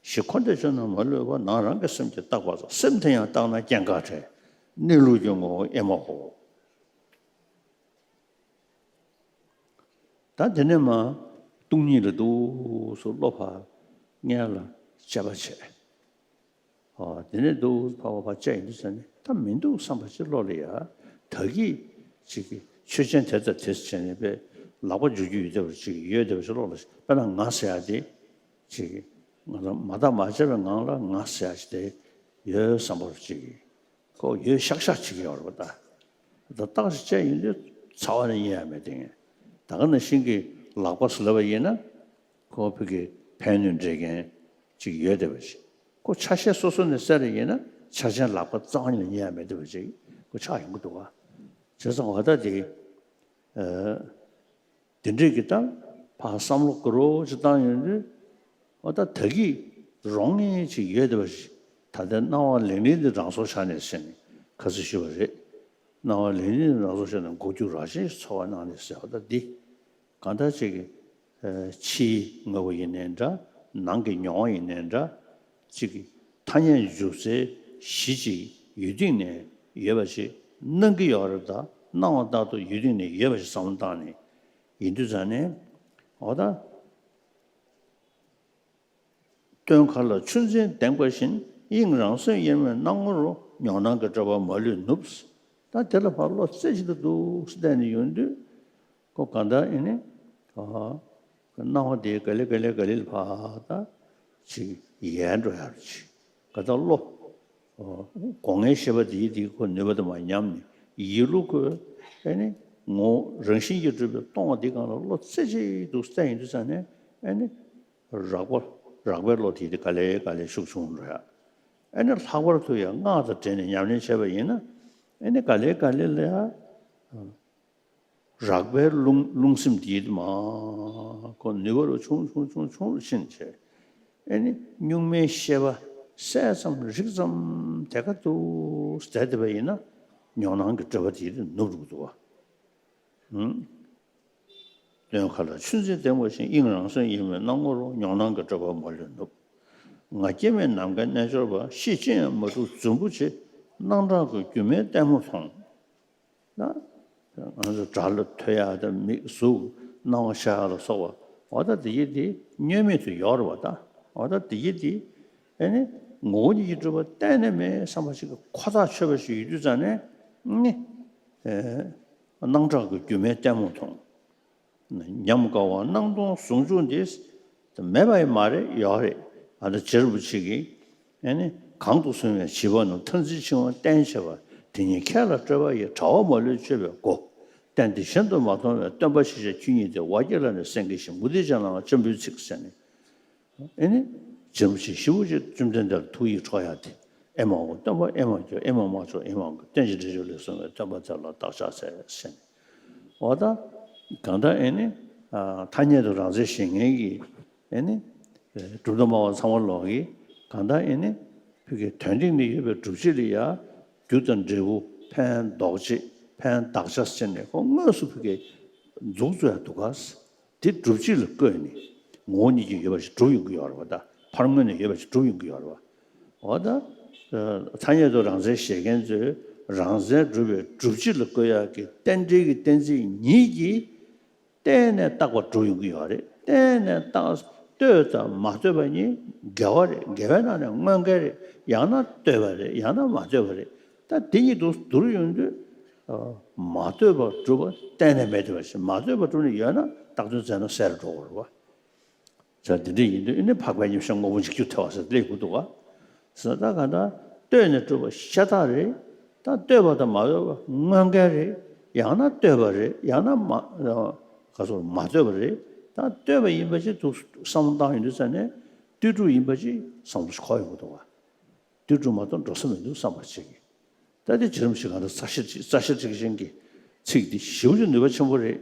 གཞི་འཁོར་འདས་ཆོས་རྣམས་མ་ལུས་པ། ནང་རང་གི་སེམས་ཀྱིས་བརྟགས་པ་ཙམ། སེམས་དེ་ཡང་བརྟགས་ན་རྐྱེན་ངན་བྲལ། གནས་ལུགས་ཀྱི་ངོ་བོ་ཨེ་མ་ཧོ། ད་དེ་ནས་མ་སྟོང་ཉིད་ལ་འདུག་སེ་བློ་ཕར་སྔོན་ལ་དཔྱད་པ་བྱས། ཨོ་དེ་ནས་འདུག་ཕར་བ་ཕར་དཔྱད་ཡིན་དུས་ཙང་ནས་ད་མི་འདུག་བསམ་པ་ཅིག་བློ་ལ་ཡ། ད་གི་ཅིག་གི་ཆོས་ཅན་དེ་ལྟ་དེ་བྱས་ནས་པའི་ལག་པ་འཇུ་རྒྱུ་ཡོད་བསྡད་པ་ཅིག་ཡོད་བསྡད་པ་ཅིག་བློ་ལ་དཔེར་ན་ང་ཟེར་ཡ་དེ་ཅིག་ང་ཚོ་མ་བརྟགས་མ་དཔྱད་པའི་ངང་ལ་ང་ཟེར་ཡ་ཅིག་དེ་ཡོད་བསམ་པ་ཅིག་ཁོ་ཡོད་ཤག་ཤག་བྱེད་ཀྱི་ཡོད་རེད་པ་ད། ད་བརྟག་ཞིབ་བྱས་ཡིན་དུས་ཚ་བ་ནི་གཉིས་ཡང་མེད་དེ་ངས། ད་ག་ནང་བཞིན་གྱི་ལག་པ་ཟེར་ལབ་པ་ཡིན་ན། ཁོ་ཕ་གི་ཕན་གནོད་འབྲེལ་མཁན་ཅིག་ཡོད་བསྡད་པ་ཞིག་ཁོ་ཆ་ཤས་སོ་སོ་ནས་བསལ་རེ་ཡིན་ན་ཆ་ཅན་ལག་པ་རྩ་བ་ཉིད་ལ་གཉིས་ཡང་མེད་བསྡད་པ་ཅིག་ཁོ་ཆགས་ཡོང་གི་འདུག་ག། བྱས་ཙང་འོ་ད་དེ། དེ་འདྲས་ཀྱི་ད་ཕར་བསམ་བློ་དགའ་རོགས་ཅིག་བཏང་ཡོང་དུས། ཨོ་ད་ད་གི་རང་ངེས་ཅིག་ཡོད་བསྡད་པ་ཞིག་ད་ལྟའི་སྣང་བ་ལེན་ལེན་འདི་རང་སོར་བཞག་ནས་ཟེར་ནས་ཁ་ཚིག་ཞུས་པ་རེད། སྣང་བ་ལེན་ལེན་འདི་རང་སོར་བཞག་ནས་འགུག་རྒྱུ་རང་བཞིན་ཚོར་བ་སྣང་ནས་ཟེར་བ་ད་འདི། གང་ལྟར་ཅིག་གི་ ཕྱིའི་དངོས་པོ་ཡིན་ནའི་འདྲ། ནང་གི་མྱོང་བ་ཡིན་ནའི་འདྲ། ཅིག་ཐ་སྙད་འཇུག་སའི་གཞི་ཅིག་ཡུལ་སྟེང་ནས་ཡོད་པ་ཞིག་སྣང་གི་ཡོད་རེད། ད་སྣང་བ་ལྟར་དུ་ཡུལ་སྟེང་ནས་ཡོད་པ་ཞིག་བསམ་བློ་བཏང་ནས་ཡིན་དུས་ཙང་ནས། འོ་ད། སྟོན་ཁ་ལ་ཆུ་འཛིན་ལྡེམ་པ་བཞིན། དབྱིངས་རང་གསལ་དབྱེར་མེད་སྣང་ངོ་རུ། མྱོང་སྣང་གི་སྤྲོས་པ་མ་ལུས་ནུབ། ད་དེ་ལ་ཕར་བློ་རྩེ་གཅིག་ཏུ་འདུག་སེ་བསྡད་ནས་ཡོང་དུས། ཁོ་གང་ལྟར་ཨེ་ནི། ཨ། སྣང་བ་དེ་ག་ལེ་ག་ལེ་ག་ལེ་ལ་ཕར་ད་ཅིག་ཡལ་འགྲོ་ཡག་ཅིག་ག་ད་བློ། ཨ། སྒོ་ལྔའི་ཤེས་པ་དེ་དེ་ཁོ་ནུས་པ་དེ་མར་ཉམས་ནས། ཡིད་བློ་ཁོ་ཨེ་ནི་ངོ་བོ་རང་བཞིན་གྱིས་གྲུབ་པའི་སྟོང་པ་དེ་སྒང་ལ་བློ་རྩེ་གཅིག་ཏུ་བསྟན་ཡོང་དུས་ཙང་ནས། ཨེ་ནི་རགས་པ་རགས་པའི་བློ་དེ་དེ་ག་ལེ་ག་ལེ་ཤུགས་ཆུང་འགྲོ་ཡག་ཨེ་ནི་ལྷག་པར་དུ་ཡང་སྔགས་དང་འབྲེལ་ནས་ཉམས་ལེན་བྱས་པ་ཡིན་ན། ཨེ་ནི་ག་ལེ་ག་ལེ་ལ་ཡང་རགས་པའི་རླུང་རླུང་སེམས་དེ་མར་ཁོ་ནུས་པ་རུ་ཆུང་ཆུང་ཆུང་ཆུང་རུ་ཕྱིན་བྱས། ཨེ་ནི་གཉུག་མའི་ཤེས་པ་གསལ་ཙམ་རིག་ཙམ་དེ་ག་ཏུ་བསྡད་བསྡད་པ་ཡིན་ན། མྱོང་སྣང་གི་སྤྲོས་པ་དེ་ནུབ་འགྲོ་གི་འདུག་བ། ཨུམ། སྟོན་ཁ་ལ་ཆུ་འཛིན་ལྡེམ་པ་བཞིན། དབྱིངས་རང་གསལ་དབྱེར་མེད་སྣང་ངོ་རུ། མྱོང་སྣང་གི་སྤྲོས་པ་མ་ལུས་ནུབ། ང་སྐྱེ་མེད་ནམ་མཁའི་རྣལ་འབྱོར་པ། ཤེས་ཅི་ཡང་མ་གྲུབ་རྫུན་པོ་ཆེ། སྣང་གྲགས་ཀྱི་སྒྱུ་མའི་ལྟད་མོ་མཐོང་། ན། ང་ཚོ་དགྲ་ལ་ཐུག་ཡག་དང་མིག་གཟུགས་སྣང་བ་ཤར་ཡག་ལ་སོགས་པ། འོ་ད་དེ་ཡི་དེ་བསྙོན་མེད་དུ་ཡོད་རེད་བ་ད། འོ་ད་དེ་ཡི་དེ་ཨེ་ནི་ངོ་བོ་ཉིད་ཀྱིས་གྲུབ་པ་གཏན་ནས་མེད་བསམ་པ་ཞིག་གི་ཁོ་ཐག་ཆོད་པ་ཞིག་ཡོད་དུས་ཙང་ནས་ནི། ཨེ། སྣང་གྲགས་ཀྱི་སྒྱུ་མའི་ལྟད་མོ་མཐོང་། ཉམས་དགའ་བ་སྣང་སྟོང་ཟུང་འཇུག་འདི། མེད་པ་ཡང་མ་རེད། ཡོད་རེད། ཨ་ད་རྗེ་རིན་པོ་ཆེ་གིས་ཨེ་ནི། གང་དུ་བཟུང་བའི་བྱིས་པ་རྣམས། མཐར་འཛིན་འཆིང་བ་བསྟེན་བྱེད་པ། དེ་ཉིད་ཁྱེད་ལ་སྤྲོད་པ་ཡི། བྲལ་བ་མ་ལུས་སྤྱོད་པའི་སྒོ། རྟེན་འདི་གཞན་དུ་མ་མཐོང་བས། སྟོན་པ་ཤེས་བྱ་ཆོས་ཉིད་དེ། ཝཱ་ཀྱེ་ལ་ནི་སེང་གེ་བཞིན། མུ་སྟེགས་ཅན་ལའང་འཇམ་པོའི་ཚིག་ཟེར་ནས། ཨེ་ནི། རྗེ་རིན་པོ་ཆེ་ཞེ་པོ་ཅིག་བཅོམ་ལྡན་འདས་ལ་ཐུགས་ཡིད་འཕྲོག་ཡག་དེ། ཨེ་མ་འོ་སྟོན་པ་ཨེ་མ་ཁྱོད། ཨེ་མ་མ་ཁྱོད། ཨེ་མ་ཁྱོད། རྟེན་ཅིང་འབྲེལ་ཕྱོགས་ལས་བྱུང་བའི། སྟོན་པ་དེ་ལ་བདག་ཕྱག་འཚལ་ཟེར་ནས། འོ་ད། གང་ལྟར་ཨེ་ནི། ཨ། ཐ་སྙད་དུ་རང་རྩལ་བཞེས་མཁན་གྱི་ཨེ་ནི། གྲུབ་མཐའ་སྨྲ་བ་ཚང་མ་ལོག་གིས་གང་ལྟར་ཨེ་ནི། ཕ་གི་དོན་སྟེང་ནས་ཡོད་པའི་སྒྲུབ་བྱེད་ལ་ཡ། རྒྱུ་དང་འབྲས་བུ། ཕན་འདོགས་བྱེད། ཕན་གདགས་བྱ་ཟེར་ནས་ཁོ་དངོས་སུ་ཕ་གི་འཛུགས་བཅུག་ཡག་འདུག་ག། དེ་སྒྲུབ་བྱེད་ལ་བཀོད་ནས་ངོ་བོ་ཉིད་ཀྱིས་ཡོད་པ་ཞིག་གྲུབ་ཡོང་གི་ཡོད་རེད་བ་ད། ཕར་ངོས་ནས་ཡོད་པ་ཞིག་གྲུབ་ཡོང་གི་ཡོད་རེད་བ། འོ་ད། ཐ་སྙད་དུ་རང་རྩལ་བཞེས་མཁན་ཚོས་རང་རྩལ་སྒྲུབ་པའི་སྒྲུབ་བྱེད་ལ་བཀོད་ཡག་གི་རྟེན་འབྲེལ་གྱི་གཏན་ཚིགས་ཉིད་ཀྱིས་གཏན་ནས་བཏགས་པ་གྲུབ་ཡོང་གི་ཡོད་རེད། གཏན་ནས་བཏགས། ལྟོས་དང་མ་ལྟོས་པ་གཉིས་འགལ་བ་རེད། འགལ་བའི་ནང་ནས་དངོས་འགལ་རེད། ཡང་ན་ལྟོས་པ་རེད། ཡང་ན་མ་ལྟོས་པ་རེད། ད་དེ་གཉིས་དུ་བསྡུར་ཡོང་དུས། ཨ། མ་ལྟོས་པར་གྲུབ་པ་གཏན་ནས་མེད་བསྡད་པ་ཞིག་མ་ལྟོས་པར་གྲུབ་ནས་ཡོད་ན་བཏགས་དོན་བཙལ་ན་གསལ་རུ་འགྲོ་གི་རེད་བ། ཟེར། འདི་འདྲ་ཡིན་དུས་ཨེ་ནི་འཕགས་པའི་མཉམ་གཞག་དངོས་པོ་འཇིག་རྒྱུ་ཐལ་བ་ཟེར་སླེབས་དགོས་འདུག་ག། ཟེར། ད་གང་ལྟར་ལྟོས་ནས་གྲུབ་པ་ཤ་སྟག་རེད། ད་ལྟོས་པ་དང་མ་ལྟོས་པ་དངོས་འགལ་རེད། ཡང་ན་ལྟོས་པ་རེད། ཡང་ན་མ། ག་ཚོད་མ་ལྟོས་པ་རེད། ད་ལྟོས་པ་ཡིན་པ་ཅིག་ཏུ་བསམ་བློ་བཏང་ཡོང་དུས་ཙ་ནས་ལྟོས་གྲུབ་ཡིན་པ་ཅིག་བསམ་བློ་ཞིག་འཁོར་ཡོང་གི་འདུག་ག། ལྟོས་གྲུབ་མ་གཏོགས་འགྲོ་ས་མི་འདུག་བསམ་པ་ཅིག་གིས། ད་དེ་རྗེ་རིན་པོ་ཆེ་གང་ལྟར་རྩ་ཤེ་རྩ་ཤེ་ཊཱིཀ་ཆེན་གྱི་ཚིག་འདི་ཞེ་པོ་ཅིག་ནུས་པ་ཆེན་པོ་རེད།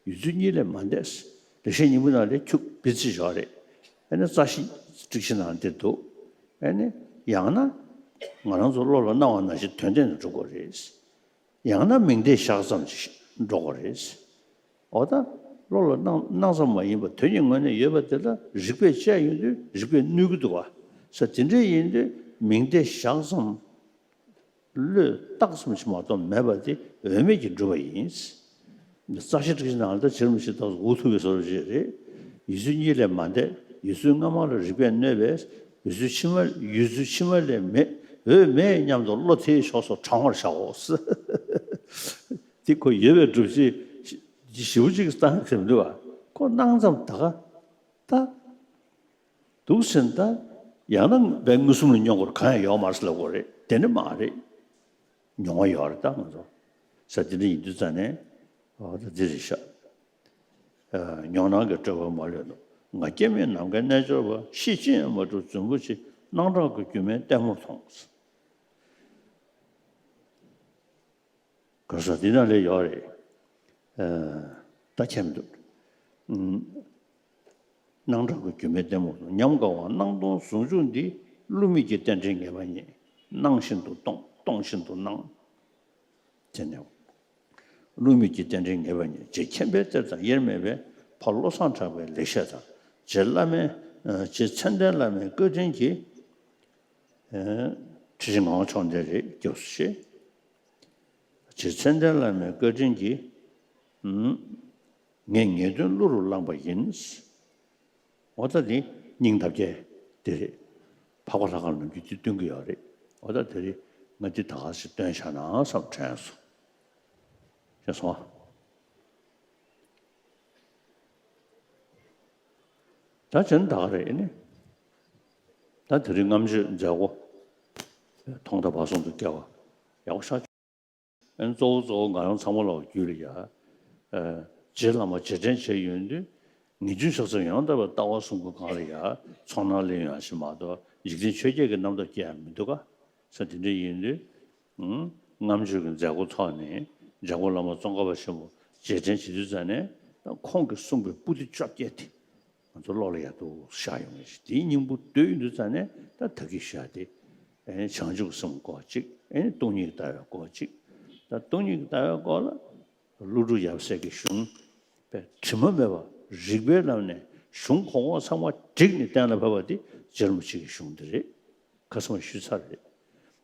ཡུལ་ཚུལ་གཉིས་ལས་མ་འདས། ལེགས་བཤད་སྙིང་པོའི་ནང་ལ་ཁྱུག་པི་ཙི་བཞག་རེད། ཨ་ནི་རྩ་ཤེ་ཊཱིཀ་ཆེན་ནང་འདིར་འདུག། ཨ་ནི་ཡང་ན་ང་རང་ཚོ་བློ་ལ་སྣང་བ་ནང་བཞིན་དོན་གཏན་ནས་འགྲུབ་དགོས་རེད། ཡང་ན་མིང་བརྡས་བཞག་ཙམ་ཞིག་འགྲོ་དགོས་རེད། འོ་ད། བློ་ལ་སྣང་སྣང་ཙམ་མ་ཡིན་པར་དོན་གྱི་ངོས་ནས་ཡོད་པ་དེ་ལ་རིགས་པས་དཔྱད་ཡོང་དུས་རིགས་པས་གནོད་ཀྱི་འདུག་བ། ས་དེ་འདྲ་ཡིན་དུས་མིང་བརྡས་བཞག་ཙམ། བློས་བཏགས་ཙམ་ཞིག་མ་གཏོགས་མེད་པ་དེ་འོས་མེད་ཀྱིས་གྲུབ་པ་ཡིན། རྩ་ཤེ་ཊཱིཀ་ཆེན་ནང་ལ་ད་རྗེ་རིན་པོ་ཆེ་ཏོག་ཙམ་འུ་ཐུག་པའི་བཟོ་འདྲ་ཞིག་རེད། ཡུལ་ཚུལ་གཉིས་ལས་མ་འདས། ཡུལ་ཚུལ་སྔ་མ་ལ་རིགས་པས་གནོད་པས། ཡུལ་ཚུལ་ཕྱི་མ། ཡུལ་ཚུལ་ཕྱི་མ་ལས་མེད། འོས་མེད་སྙམ་དུ་བློ་དེའི་ཕྱོགས་སུ་དྲང་བར་བྱའོ། དེ་ཁོ་ཡོད་པའི་སྒྲུབ་བྱེད་ཞེ་པོ་ཅིག་བཏང་གི་མི་འདུག་བ། ཁོ་སྣང་ཙམ་ད་ག་ད་འདུག་ཟེར་ན། ད་ཡང་ན་བའི་མངོན་སུམ་ལ་མྱོང་དགོས་གང་ཡང་ཡོད་མ་རེད་ལབ་དགོས་རེད། དེ་འདྲ་མ་རེད། མྱོང་བ་ཡོད་རེད་ད་ང་ཚོ། ས་དེ་འདྲ་ཡིན་དུས་ཙང་ནས། འོ་ད་འདི་རེད་ཤག། ཨ། མྱོང་སྣང་གི་སྤྲོས་པ་མ་ལུས་ནུབ། ང་སྐྱེ་མེད་ནམ་མཁའི་རྣལ་འབྱོར་པ། ཤེས་ཅི་ཡང་མ་གྲུབ་རྫུན་པོ་ཆེ། སྣང་གྲགས་ཀྱི་སྒྱུ་མའི་ལྟད་མོར་མཐོང་། ག་ས་འདི་ནང་ལ་ཡོད་རེད། ཨ། ད་མཁྱེན་མི་འདུག། ཨུམ། སྣང་གྲགས་ཀྱི་སྒྱུ་མའི་ལྟད་མོ། ཉམས་དགའ་བ་སྣང་སྟོང་ཟུང་འཇུག་འདི། བསླུ་མེད་ཀྱི་རྟེན་འབྲེལ་ངེས་པ་ཉིད། སྣང་བཞིན་དུ་སྟོང་། སྟོང་བཞིན་དུ་སྣང་། དེ་ནས། བསླུ་མེད་ཀྱི་རྟེན་འབྲེལ་ངེས་པ་ཉིད། རྗེ་མཁྱེན་པའི་གཏེར་དང་དབྱེར་མེད་པས། ཕ་བློ་བཟང་གྲགས་པའི་ལེགས་བཤད་དང་། རྗེ་བླ་མའི་ཨ་རྗེ་མཚན་ལྡན་བླ་མའི་བཀའ་དྲིན་གྱིས། ཨ་ཁྲི་ཆེན་ངག་དབང་ཕྱོགས་འདི་རེད། སྐྱབས་སུ་མཆི། རྗེ་མཚན་ལྡན་བླ་མའི་བཀའ་དྲིན་གྱིས། ཨུམ། ངས་ངེས་དོན་གླུ་རུ་བླངས་པ་ཡིན། འོ་ད་འདི་སྙིང་འདབ་བརྒྱད་འདི་རེད། འཕགས་པ་ལྷ་ཁང་ནམ་རྒྱུན་འདི་སྟོན་གྱི་ཡོད་རེད། འོ་ད་དེ་རིང་ང་འདི་ད་ག་ཞིག་སྟོན་བཞག་ན་བསམ་དྲན་སོང་། ཤེས་སོང་ཨ། ད་བྱས་ན་ད་ག་རེད་ཨེ་ནི། ད་དེ་རིང་རྔམ་བརྗོད་མཛད་སྒོ་ཐོག་མཐའ་བར་གསུམ་དུ་སྐྱེལ་བ་ཡག་པོ་ཤག་ཨན། གཙོ་བོ་གཙོ་བོ་ང་རང་ཚང་མ་ལ་བརྒྱུད་ལ་ཡ། ཨ་རྗེ་བླ་མ་རྗེས་དྲན་བྱས་ཡོང་དུས། ངེས་འབྱུང་ཕྱག་འཚལ་ཡང་དག་པའི་ལྟ་བ་གསུང་གི་སྒང་ལ་ཡ། ཚོགས་སྣང་ལེན་ཡོང་ཞིག་མ་གཏོགས་འཇིག་རྟེན་ཆོས་བརྒྱད་ཀྱི་རྣམ་རྟོག་སྐྱེ་ཡ་མི་འདུག་ག་ས་དེ་འདྲ་ཡིན་དུས། ཨང་། རྔམ་བརྗོད་ཀྱི་མཛད་སྒོ་ཐོག་ནས་འཇམ་མགོན་བླ་མ་ཙོང་ཁ་པ་ཆེན་པོ་རྗེས་དྲན་བྱེད་དུས་ཙ་ནས། ད་ཁོང་གིས་གསུངས་པའི་པོ་ཏི་བཅོ་བརྒྱད་དེ། ང་ཚོ་བློ་ལ་ཡར་འདུག་ཤར་ཡོང་ངེས་ཤིག་དེའི་སྙིང་པོ་བསྡུས་ཡོང་དུས་ཙ་ནས་ད་ད་གིན་བཤད་དེ། ཨེ་ནི་བྱང་ཆུབ་སེམས་སྐོར་གཅིག་ཨེ་ནི་སྟོང་ཉིད་ཀྱི་ལྟ་བའི་སྐོར་གཅིག་ད་སྟོང་ཉིད་ཀྱི་ལྟ་བའི་སྐོར་ལ་ཀླུ་སྒྲུབ་ཡབ་སྲས་ཀྱི་གཞུང་། དཔེ་དྲི་མ་མེད་པ་རིགས་པའི་ལམ་ནས་གཞུང་གོང་འོག་ཚང་མ་བསྒྲིགས་ནས་གཏན་ལ་ཕབ་པ་དེ་རྗེ་རིན་པོ་ཆེ་གི་གཞུང་དེ་རེད། ཁ་སང་ཞུས་ཚར་རེད།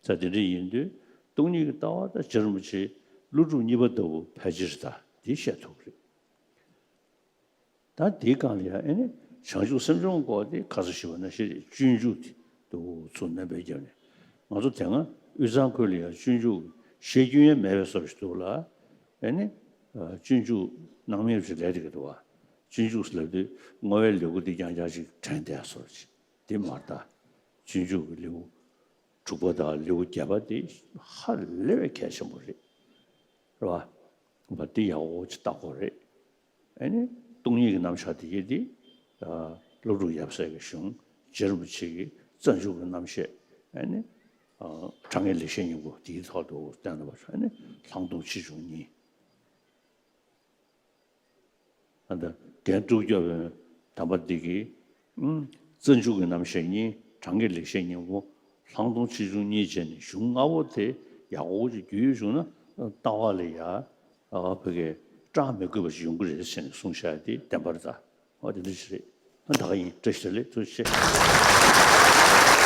ད་དེ་འདྲ་ཡིན་དུས་སྟོང་ཉིད་ཀྱི་ལྟ་བ་དང་རྗེ་རིན་པོ་ཆེའི་ཀླུ་སྒྲུབ་གཉིས་པ་ལྟ་བུ་ཕལ་ཆེར་ད་འདི་བཤད་ཐུབ་རེད། ད་དེའི་སྒང་ལ་ཡང་ཨེ་ནི་བྱང་ཆུབ་སེམས་སྦྱོང་སྐོར་དེ་ཁ་སང་ཞུས་པ་ནང་བཞིན་རེད། སྤྱོད་འཇུག་དེ་འདུག་ཚུར་སྣོན་པ་བརྒྱབ་ནས། ང་ཚོ་དེ་སྔ་དབུས་གཙང་ཁུལ་ལ་ཡང་སྤྱོད་འཇུག་བཤད་རྒྱུན་ཡང་མེད་པའི་བཟོ་ཞིག་འདུག་ལ། ཨེ་ནི་སྤྱོད་འཇུག་སྣང་མེད་ཅིག་ལས་དེ་ག་འདུག་བ། སྤྱོད་འཇུག་ལབ་དུས་བསྔོ་བའི་ལེའུ་འདི་རྐྱང་རྐྱང་ཅིག་དྲན་བསྡད་བཟོ་ཅིག་དེ་མ་རེད་ད། སྤྱོད་འཇུག་གི་ལེའུ་དྲུག་པ་དང་ལེའུ་བརྒྱད་པ་དེ་ཧ་ལས་པའི་གལ་ཆེན་པོ་རེད། རེད་བ། བ་དེ་ཡག་པོ་ཅིག་ལྟ་དགོས་རེད། ཨེ་ནི་སྟོང་ཉིད་ཀྱི་རྣམ་གཞག་དེ་གའི་དེ། ཀླུ་སྒྲུབ་ཡབ་སྲས་ཀྱི་གཞུང་། རྗེ་རིན་པོ་ཆེ་གི་རྩ་འཇུག་གི་རྣམ་བཤད། ཨེ་ནི་དྲང་ངེས་ལེགས་བཤད་སྙིང་པོ་དེའི་ཐོག་ཏུ་བསྟན་ལ་བ་ཨེ་ནི་ལྷག་མཐོང་ཆེ་ཆུང་གཉིས། ཨ་ད་རྒན་དཀྲུག་སྐྱོབ་པའི་དམ་པ་འདི་གིས། ཨུམ། རྩ་འཇུག་གི་རྣམ་བཤད་གཉིས། དྲང་ངེས་ལེགས་བཤད་སྙིང་པོ། ལྷག་མཐོང་ཆེ་ཆུང་གཉིས་བྱས་ནས་གཞུང་ལྔ་པོ་དེ་ཡག་པོ་ཅིག་རྒྱུས་ཡོད་བྱུང་ན། ལྟ་བ་ལ་ཡ། ཨ་ཕ་གིའི་སྐྲག་མི་དགོས་པ་ཞིག་ཡོང་གི་རེད་ཟེར་ནས་གསུངས་བཞག་དེ་བདེན་པ་རེད་ད། ཨོ་དེ་འདྲ་ཞིག་རེད། ཨ་ད་ག་ཡིན། བཀྲ་ཤིས་བདེ་ལེགས། ཐུགས་རྗེ་ཆེ།